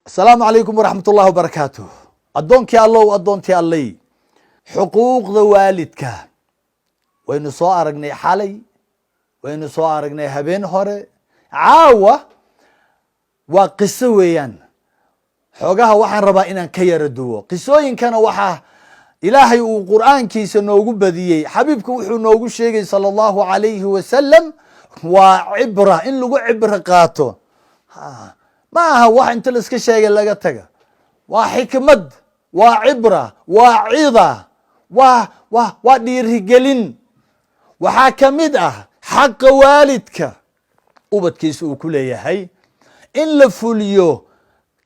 Asalaamu calaykum waraxmat ullahi wabarakaatuh. Addoonkii Allow, addoontii Alley, xuquuqda waalidka waynu soo aragnay xalay, waynu soo aragnay habeen hore. Caawa waa qiso weeyaan. Xoogaha waxaan rabaa inaan ka yara duwo. Qisooyinkana waxaa Ilaahay uu Qur'aankiisa noogu badiyey, xabiibku wuxuu noogu sheegay, sala Allahu alayhi wasalam, waa cibra in lagu cibro qaato. Ma aha wax inta laiska sheegay laga taga. Waa xikmad, waa cibra, waa cida, waa dhiirigelin. Waxaa ka mid ah xaqa waalidka ubadkiisa uu ku leeyahay in la fuliyo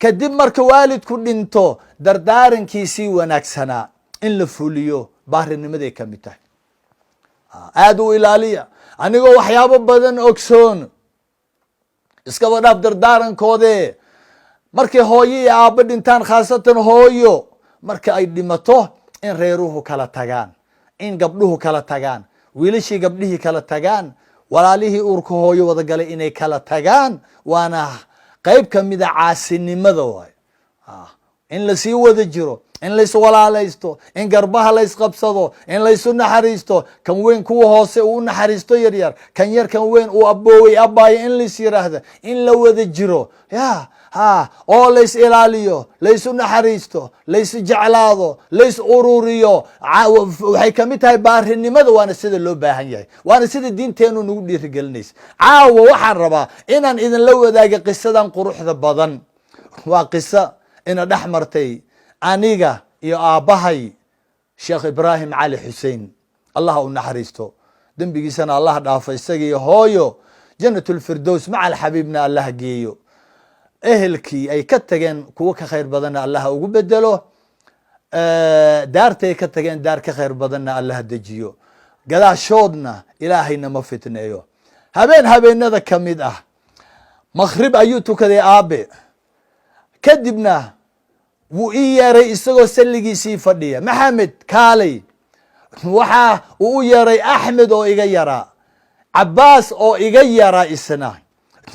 kadib marka waalidku dhinto, dardaarankiisii wanaagsanaa in la fuliyo baarinimaday ka mid tahay. Aada u ilaaliya. Anigoo waxyaabo badan ogsoon, iskaba dhaaf dardaarankoode, markay hooyo iyo aabbo dhintaan, khaasatan hooyo marka ay dhimato, in reeruhu kala tagaan, in gabdhuhu kala tagaan, wiilashii gabdhihii kala tagaan, walaalihii uurka hooyo wada galay inay kala tagaan, waana qeyb kamida caasinimada. Waay in lasii wada jiro, in lays walaalaysto, in garbaha laysqabsado, in laysu naxariisto, kan weyn kuwa hoose uu u naxariisto, yaryar kan yar kan weyn uu aboowey, abaayo in lais yiraahdo, in la wada jiro ya ha oo lays ilaaliyo, laysu naxariisto, laysu jeclaado, lays ururiyo, waxay kamid tahay baarinimada. Waana sida loo baahan yahay, waana sida diinteenu nagu dhiirigelinaysa. Caawa waxaan rabaa inaan idinla wadaaga qisadan quruxda badan. Waa qiso ina dhex martay aniga iyo aabbahay, Sheekh Ibraahim Cali Xusein. Allah u naxariisto, dembigiisana Allah dhaafo, isaga iyo hooyo Janat Lfirdows maca alxabiibna Allah geeyo, ehelkii ay ka tageen kuwo ka khayr badanna Allah ugu bedelo, daartay ka tageen daar ka khayr badanna Allah dejiyo, gadaashoodna Ilaahayna ma fitneeyo. Habeen habeenada ka mid ah, makhrib ayuu tukaday aabe. Kadibna wuu ii yeeray isagoo salligiisii fadhiya: "Maxamed, kaalay." Waxa uu u yeeray Axmed oo iga yaraa, Cabaas oo iga yaraa isna.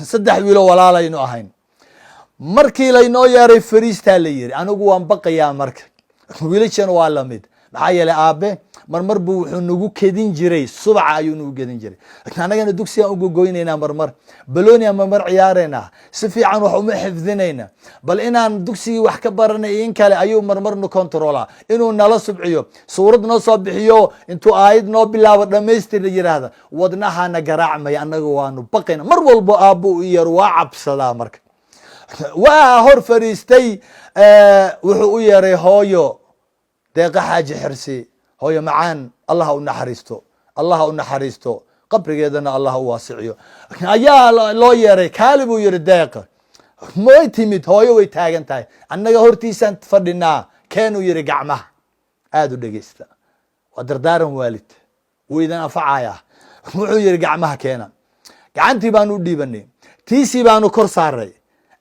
Saddex wiilo walaalaynu ahayn. Markii laynoo yeeray, "Fariistaa," la yiri. Anigu waan baqayaa marka, wiilashana waa lamid. Maxaa yeelay, aabe marmar buu wuxuu nagu kedin jiray, subaca ayuu nagu kedin jiray. Annagana dugsigaan ugogoynaynaa, marmar balonia, marmar ciyaaraynaa, si fiican wax uma xifdinayna. Bal inaan dugsigii wax ka baranay in kale ayuu marmar nu controla, inuu nala subciyo, suurad noo soo bixiyo, intuu aayad noo bilaabo dhamaystir la yiraahda. Wadnahana garaacmaya, annaga waanu baqayna. Mar walbo aabbo u yaro waa cabsadaa. Marka waa hor fariistay, wuxuu u yeeray hooyo Deeqa Xaaji Xirsi. Hooyo macaan, Allah u naxariisto, Allah u naxariisto, qabrigeedana Allah u waasiciyo, ayaa loo yeeray. "Kaali," buu yihi. "Deeqa way timid." Hooyo way taagan tahay, annaga hortiisaan fadhinaa. "Keenuu," yihi, "gacmaha." Aada u dhegeysta, waa dardaaran waalid, wuu idin anfacayaa. Wuxuu yihi, "Gacmaha keena." Gacantii baanu u dhiibanay, tiisii baanu kor saaray,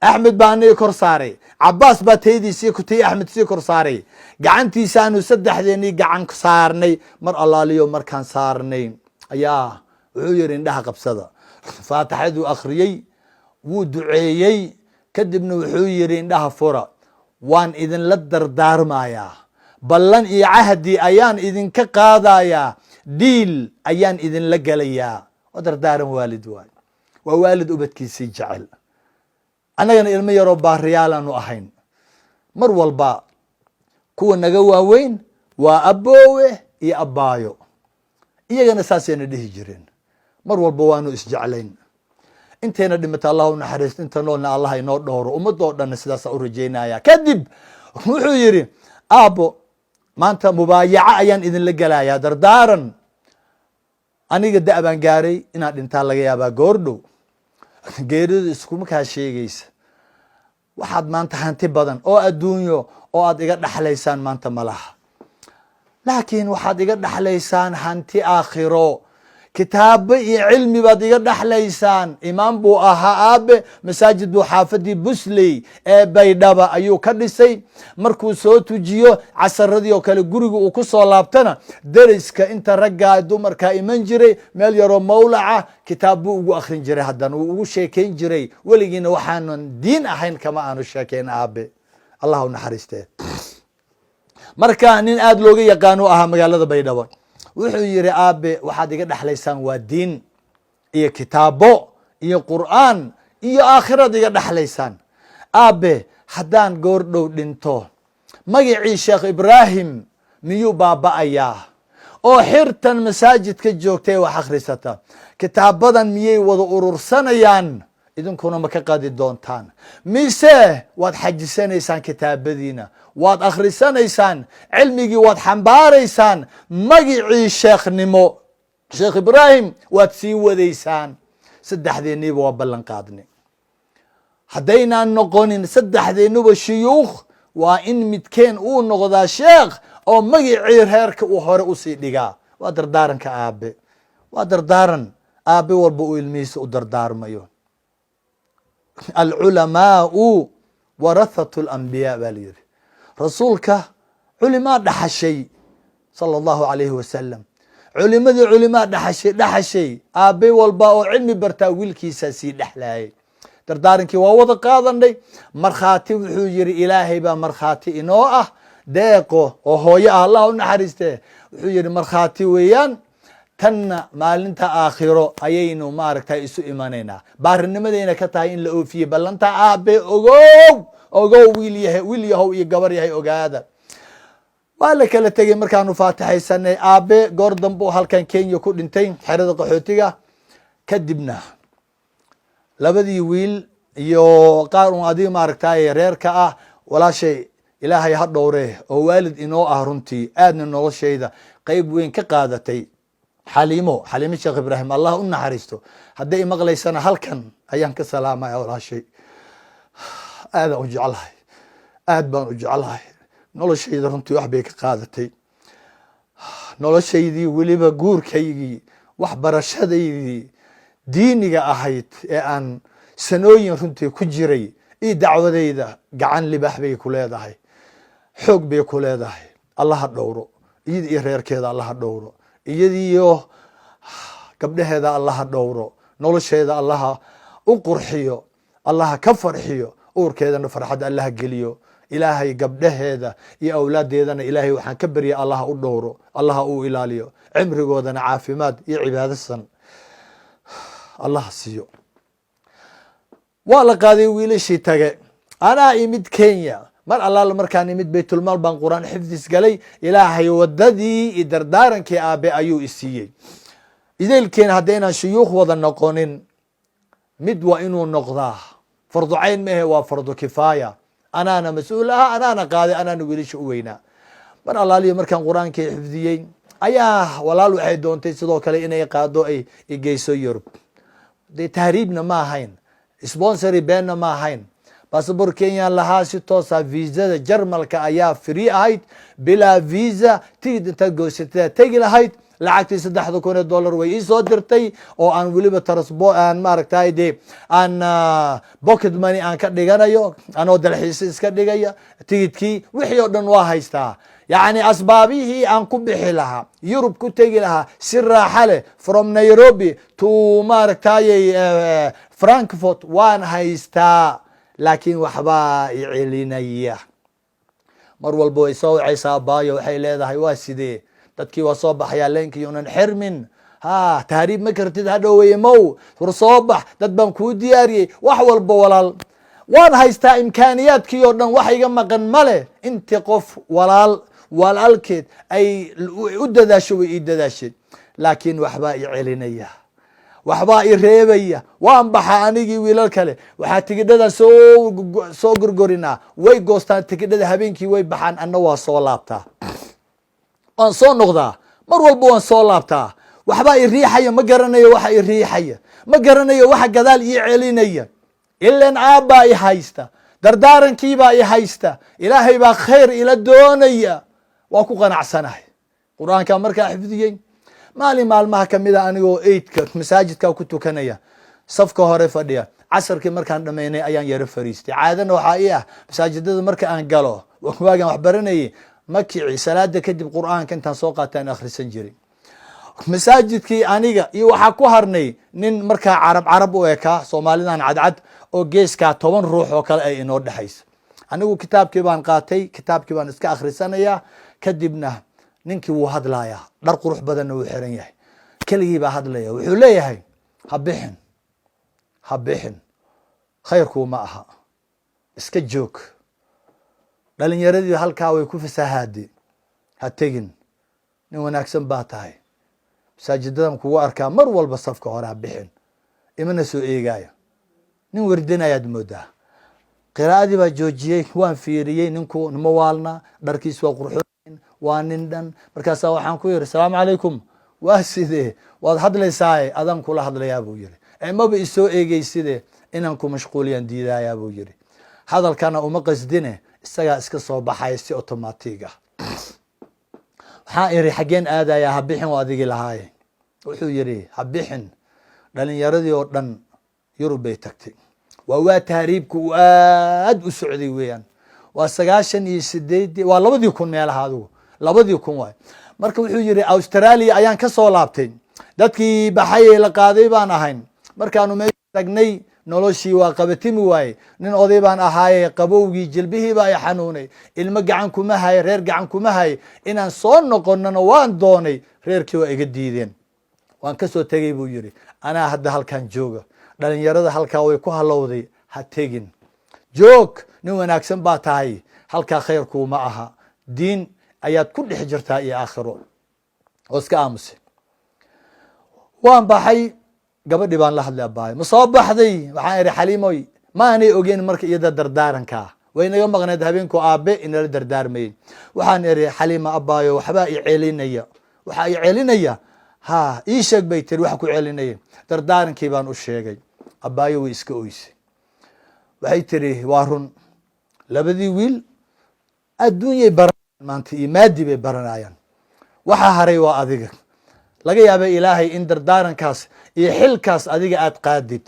Axmed baa aniga kor saaray, Cabaas baa taydiisii tii Axmed sii kor saaray. Gacantiisaanu saddexdeenii gacan saarnay. Mar allaaliyo markaan saarnay ayaa wuxuu yihi, "Indhaha qabsada." Faatixaduu akhriyey, wuu duceeyey. Kadibna wuxuu yihi, "Indhaha fura. Waan idinla dardaarmayaa, ballan iyo cahdi ayaan idinka qaadayaa, dhiil ayaan idinla gelayaa." Waa dardaaran waalid waay, waa waalid ubadkiisii jecel. Annagana ilmo yaroo baariyaalaanu ahayn. Mar walba kuwa naga waaweyn waa aboowe iyo abbaayo, iyagana saasayna dhihi jireen. Mar walba waanu isjeclayn. Intayna dhimata Allah u naxariisto, inta noolna Allah inoo dhowro, ummadoo dhanna sidaasaa u rajaynaya. Kadib wuxuu yidhi aabbo, "Maanta mubaayaco ayaan idinla gelayaa, dardaaran. Aniga da' baan gaaray, inaan dhintaa laga yaabaa goordhow. Geeridu iskuma kaa sheegaysa. Waxaad maanta hanti badan oo adduunyo oo aad iga dhaxlaysaan maanta ma laha, laakiin waxaad iga dhaxlaysaan hanti aakhiro." Kitaabo iyo cilmi baad iga dhexlaysaan. Imaam buu ahaa aabe. Masaajid buu xaafadii Busley ee Baydhaba ayuu ka dhisay. Markuu soo tujiyo casaradii oo kale, guriga uu ku soo laabtana, deriska inta raggaa dumarkaa iman jiray, meel yaroo mawlaca kitaab buu ugu akrin jiray. Haddana wuu ugu sheekayn jiray. Weligiina waxaanan diin ahayn kama aanu sheekayn aabe, Allah u naxariistee. Marka nin aada looga yaqaano ahaa magaalada Baydhabo. Wuxuu yihi aabe, waxaad iga dhexlaysaan waa diin iyo kitaabo iyo Qur'aan iyo aakhiraad iga dhexlaysaan. Aabe, haddaan goor dhow dhinto, magacii Sheekh Ibraahim miyuu baaba'ayaa? Oo xirtan masaajidka joogta ee wax akhrisata kitaabadan miyay wada urursanayaan? Idinkuna ma ka qadi doontaan, mise waad xajisanaysaan kitaabadiina, waad akhrisanaysaan, cilmigii waad xambaaraysaan, magicii sheekhnimo Sheekh Ibraahim waad sii wadaysaan? Saddexdeenniiba waa ballan qaadnay. Haddaynaan noqonin saddexdeennuba shuyuukh, waa in midkeen uu noqdaa sheekh oo magicii reerka uu hore usii dhigaa. Waa dardaaranka aabe, waa dardaaran aabe walba uu ilmihiisa u dardaarmayo. "Alculamaau warathatu alambiyaa" baa la yihi. Rasuulka culimaa dhaxashay, sala allahu alayhi wasalam. Culimadii culimaa dhaxashay, dhaxashay. Aabe walba oo cilmi bartaa wiilkiisaa sii dhexlaayay. Dardaarankii waa wada qaadanay. Markhaati wuxuu yihi, Ilaahay baa markhaati inoo ah. Deeqo oo hooyo ah, Allah u naxariiste, wuxuu yihi, markhaati weeyaan tanna maalinta aakhiro ayaynu maaragtay isu imanaynaa. Baarinimadayna ka tahay in la oofiyey ballanta aabe. Ogow, ogow, wiil yahay, wiil yahow iyo gabar yahay, ogaada. Waa la kala tegey. Markaanu faatixaysanay, aabe goor dambe u halkan Kenya ku dhintay, xerada qaxootiga. Kadibna labadii wiil iyo qaar un adiga maaragtay reerka ah, walaashay Ilaahay ha dhowre oo waalid inoo ah, runtii aadna noloshayda qeyb weyn ka qaadatay, Xaliimo, Xaliimo Sheekh Ibraahim, Allah u naxariisto. Hadday imaqlaysana halkan ayaan ka salaamaya. Walaashay aadaan u jeclahay, aad baan u jeclahay. Noloshayda runtii wax bay ka qaadatay, noloshaydii, weliba guurkaygii, waxbarashadaydii diiniga ahayd ee aan sanooyin runtii ku jiray iyo dacwadayda gacan libaax bay ku leedahay, xoog bay ku leedahay. Allaha dhowro iyada iyo reerkeeda, Allaha dhowro iyadiyo gabdhaheeda, Allaha dhowro nolosheeda, Allaha u qurxiyo, Allaha ka farxiyo, uurkeedana farxad Allaha geliyo. Ilaahay gabdhaheeda iyo awlaadeedana Ilaahay waxaan ka barya Allaha u dhowro, Allaha u ilaaliyo, cimrigoodana caafimaad iyo cibaado san Allaha siiyo. Waa la qaaday wiilashii tage. Anaa imid Kenya. Mar allaala markaan imid, Baytulmaal baan Qur-aan xifdis galay. Ilaahay wadadii iyo dardaarankii aabe ayuu isiiyey. Ideylkeen haddaynaan shuyuukh wada noqonin, mid waa inuu noqdaa. Fardu cayn mehe, waa fardu kifaaya. Anaana mas-uul ah, anaana qaaday, anaana wiilasha u weynaa. Mar allaaliyo markaan Qur-aankii xifdiyey ayaa walaal waxay doontay sidoo kale inay qaado, ay igeyso Yurub. Dee tahriibna ma ahayn, sponsor beenna ma ahayn. Basaboor Kenyan lahaa, si toosa viisada Jarmalka ayaa free ahayd, bilaa visa tigid intaad goysatay tegi lahayd. Lacagtii $3,000 way iisoo dirtay, oo aan weliba trasbo aan maaragtay de aan pocket money aan ka dhiganayo, anoo dalxiis iska dhigaya. Tigidkii wixii oo dhan waa haystaa, yacni asbaabihii aan ku bixi lahaa, Yurub ku tegi lahaa si raaxa leh, from Nairobi to maaragtayy Frankfurt, waan haystaa. Laakiin waxbaa i celinaya. Mar walba way soo wacaysaa, baayo waxay leedahay, waa sidee? Dadkii waa soo baxayaa, leenkii unan xirmin, ha tahriib ma kartid, hadhoweye mow war soo bax, dad baan kuu diyaariyey. Wax walba walaal waan haystaa, imkaaniyaadkii oo dhan wax iga maqan male. Intii qof walaal walaalkeed ay u dadaasho way ii dadaasheen, laakiin waxbaa i celinaya, waxbaa i reebaya. Waan baxaa anigii wiilal kale, waxaa tigidhadan soo gorgorinaa, way goostaan tigidhada, habeenkii way baxaan, anna waa soo laabtaa, waan soo noqdaa. Mar walba waan soo laabtaa. Waxbaa i riixaya, ma garanayo waxa i riixaya, ma garanayo waxa gadaal ii celinaya. Ilan aabbaa i haysta, dardaarankiibaa i haysta, Ilaahay baa khayr ila doonaya, waa ku qanacsanahay. Qur-aankaa markaa xifdiyey. Maalin maalmaha kamida anigoo eidka masaajidka ku tukanaya, safka hore fadhiya, casarkii markaan dhamaynay ayaan yaro fariistay. Caadana waxaa ii ah masaajidada marka aan galo, waagaan wax baranayay, ma kici salaada kadib, Qur'aanka intaan soo qaataan akhrisan jiray. Masaajidkii aniga iyo waxaa ku harnay nin markaa Carab Carab u ekaa, Soomaalidan cadcad, oo geeskaa 10 ruux oo kale ay inoo dhexayso. Anigu kitaabkii baan qaatay, kitaabkii baan iska akhrisanayaa. Kadibna ninkii wuu hadlayaa, dhar qurux badanna wuu xiran yahay, keligii baa hadlaya. Wuxuu leeyahay, "Ha bixin, ha bixin, khayrkuu ma aha, iska joog. Dhalinyaradii halkaa way ku fasahaade, ha tegin. Nin wanaagsan baa tahay, masaajidadan kugu arkaa mar walba safka hore, ha bixin." Imana soo eegaayo, nin werdinayaad moodaa. Qiraa'adii baa joojiyey, waan fiiriyey ninku, nima waalna, dharkiis waa qurxoon, waa nin dhan. Markaasaa waxaan ku yidhi, "Asalaamu calaykum, waa sidee? Waad hadlaysaaye, adaan kula hadlayaa," buu yidhi. "Maba isoo eegeyside, inaan ku mashquuliyaan diidaayaa," buu yidhi. Hadalkana uma qasdine, isagaa iska soo baxaya si automatic ah. Waxaan iri, "Xaggeen aadayaa? Ha bixin oo adigii lahaaye." Wuxuu yidhi, "Ha bixin, dhalinyaradii oo dhan Yurub bay tagtay." Waa tahriibka uu aad u socday weeyaan. Waa 98-dii, waa 2000 meelaha, adigu 2000 waay. Marka wuxuu yihi, "Australia ayaan ka soo laabtay, dadkii baxay la qaaday baan ahayn. Markaanu meesha tagnay noloshii waa qabatimi waaye. Nin oday baan ahaaye, qabowgii jilbihii baa i xanuunay. Ilmo gacan kuma haye, reer gacan kuma haye. Inaan soo noqonana waan doonay, reerkii waa iga diideen, waan ka soo tegey," buu yidhi. "Anaa hadda halkan jooga, dhalinyarada halkaa way ku halowday. Ha tegin, joog, nin wanaagsan baa tahay. Halkaa khayrkuuma aha, diin ayaad ku dhex jirtaa iyo aakhiro." Oo iska aamusay. Waan baxay, gabadhii baan la hadlay. "Abaayo, ma soo baxday?" Waxaan idhi, "Xaliimoy." Maanay ogeyn marka iyada dardaarankaa, way naga maqneed habeenku aabe inala dardaarmayey. Waxaan idhi, "Xaliima abaayo, waxbaa i celinaya, waxaa i celinaya." "Ha, ii sheeg," bay tiri, "waxa ku celinaya." Dardaarankii baan u sheegay. Abaayo way iska oysay. Waxay tiri, "Waa run, labadii wiil adduunyay baranayaan maanta iyo maadi bay baranayaan, waxaa haray waa adiga. Laga yaaba Ilaahay in dardaarankaas iyo xilkaas adiga aad qaadid."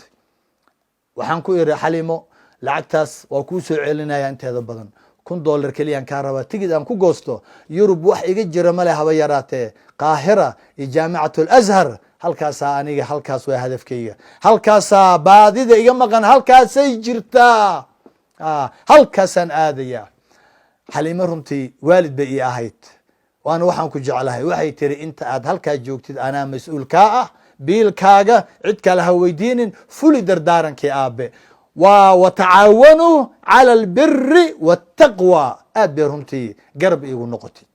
Waxaan ku iri, "Xalimo, lacagtaas waa kuu soo celinaya inteeda badan. $1000 keliyaan kaa rabaa, tigid aan ku goosto Yurub. Wax iga jira male haba yaraatee. Qaahira iyo Jaamicat Alazhar, halkaasaa aniga, halkaas waa hadafkayga, halkaasaa baadida iga maqan, halkaasay jirtaa, halkaasaan aadaya." Xaliimo runtii waalid bay ii ahayd, waana waxaan ku jeclahay. Waxay tiri, "Inta aad halkaa joogtid anaa mas-uul kaa ah, biilkaaga cid kale ha weydiinin. Fuli dardaarankii aabe, waa watacaawanuu cala albiri waataqwa." Aad bay runtii garab iigu noqotay.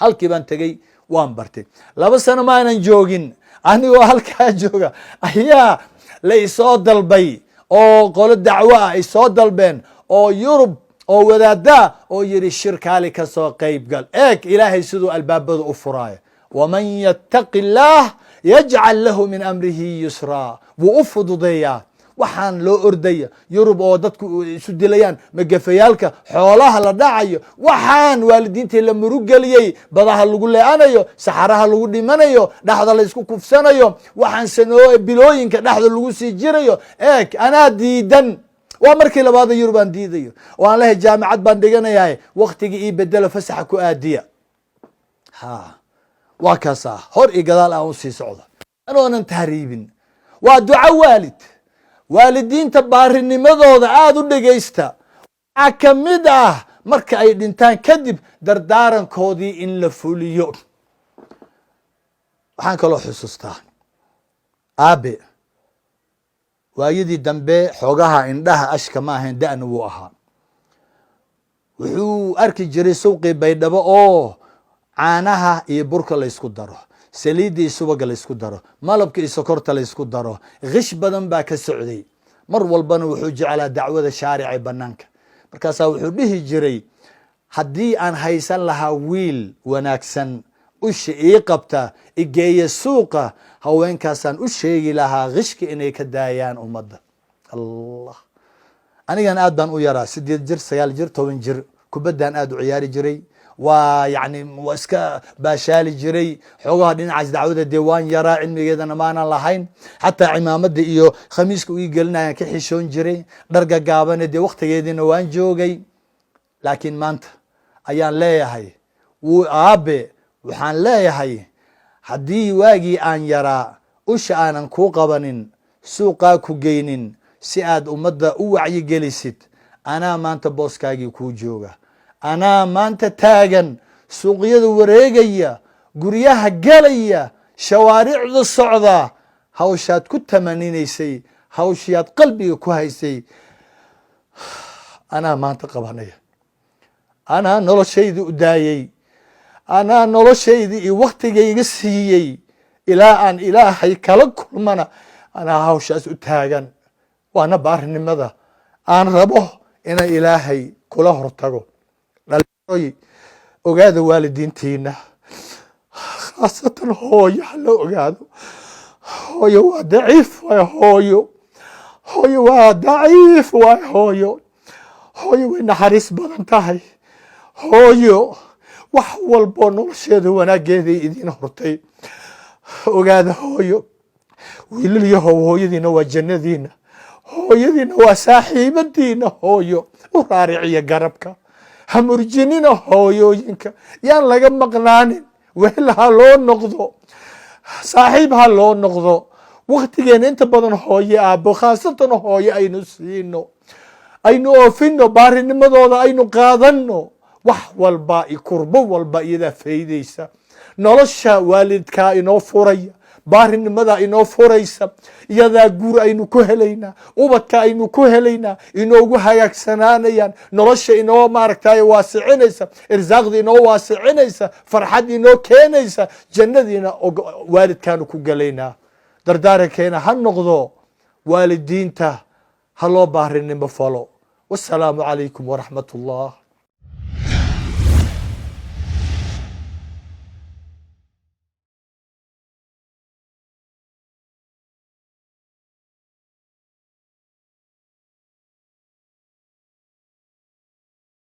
Halkii baan tegey, waan bartay. 2 sano maanan joogin, anigoo halkaa jooga ayaa la isoo dalbay, oo qolo dacwo ah ay soo dalbeen, oo Yurub, oo wadaada, oo yidhi, "Shirkaali ka soo qayb gal." Eeg Ilaahay siduu albaabada u furaayo. Waman yattaqi illaah yajcal lahu min amrihi yusraa. Wuu u fududeeyaa. Waxaan loo ordaya Yurub oo dadku isu dilayaan, magafayaalka, xoolaha la dhacayo, waxaan waalidiintii la murugeliyey, badaha lagu lee'anayo, saxaraha lagu dhimanayo, dhexda la isku kufsanayo, waxaan sanoo bilooyinka dhexda lagu sii jirayo. Eeg, anaa diidan. Waa markii labaada Yurub aan diidayo oo aan lehay, "Jaamicad baan dhiganayahay, waktigii ii bedelo, fasaxa ku aadiya." Ha, waa kaasaa hor iyo gadaal aan usii socdo anoonan tahriibin. Waa duco waalid. Waalidiinta baarinimadooda aada u dhegaysta. Waxaa ka mid ah marka ay dhintaan kadib dardaarankoodii in la fuliyo. Waxaan kaloo xusuustaa aabe waayadii dambe xoogaha indhaha ashka ma ahayn, da'na wuu ahaa. Wuxuu arki jiray suuqii Baydhabo oo caanaha iyo burka laysku daro, saliidda iyo subaga laysku daro, malabka iyo sokorta laysku daro. Khish badan baa ka socday. Mar walbana wuxuu jeclaa dacwada shaarica banaanka. Markaasaa wuxuu dhihi jiray, "Haddii aan haysan lahaa wiil wanaagsan, usha ii qabta, igeeya suuqa, haweenkaasaan u sheegi lahaa khishka inay ka daayaan ummadda." Allah, anigan aad baan u yaraa, 8 jir, 9 jir, 10 jir. Kubaddaan aad u ciyaari jiray. Waa yani waa iska baashaali jiray xoogaha dhinacaas dacwada. Dee waan yaraa, cilmigeedana maanan lahayn. Xataa cimaamada iyo khamiiska ii gelinayaan ka xishoon jiray, dharga gaabane dee waktigeediina waan joogay. Laakiin maanta ayaan leeyahay, wuu aabe, waxaan leeyahay, haddii waagii aan yaraa usha aanan kuu qabanin, suuqaa ku geynin si aad ummadda u wacyigelisid, anaa maanta booskaagii kuu jooga. Anaa maanta taagan, suuqyada wareegaya, guryaha gelaya, shawaaricda socda. Hawshaad ku tamaninaysay, hawshiyaad qalbiga ku haysay, anaa maanta qabanaya. Anaa noloshayda u daayey, anaa noloshayda iyo waktigayga siiyey. Ilaa aan Ilaahay kala kulmana anaa hawshaas u taagan. Waana baarinimada aan rabo inaan Ilaahay kula hortago. Dhalinyaroy, ogaada waalidiintiina, khaasatan hooyo. Hala ogaado, hooyo waa daciif waay. Hooyo, hooyo waa daciif waay. Hooyo, hooyo way naxariis badan tahay. Hooyo wax walboo nolosheeda wanaageeday idiin hortay. Ogaada hooyo. Wiilal yahow, hooyadiina waa jannadiina, hooyadiina waa saaxiibadiina. Hooyo u raariciya garabka, ha murjinina. Hooyooyinka yaan laga maqnaanin. Wehel ha loo noqdo, saaxiib ha loo noqdo. Waktigeena inta badan hooye, aabbo, khaasatan hooye aynu siino, aynu oofino baarinimadooda, aynu qaadano. Wax walba iyo kurbo walba iyadaa faydaysa. Nolosha waalidkaa inoo furaya, baarinimadaa inoo furaysa. Iyadaa guur aynu ku helaynaa, ubadka aynu ku helaynaa, inoogu hagaagsanaanayaan, nolosha inoo maaragtay waasicinaysa, irsaaqda inoo waasicinaysa, farxad inoo keenaysa, jannadiina waalidkaanu ku gelaynaa. Dardaarankeena ha noqdo waalidiinta ha loo baarinimo falo. Wasalaamu calaykum waraxmat ullah.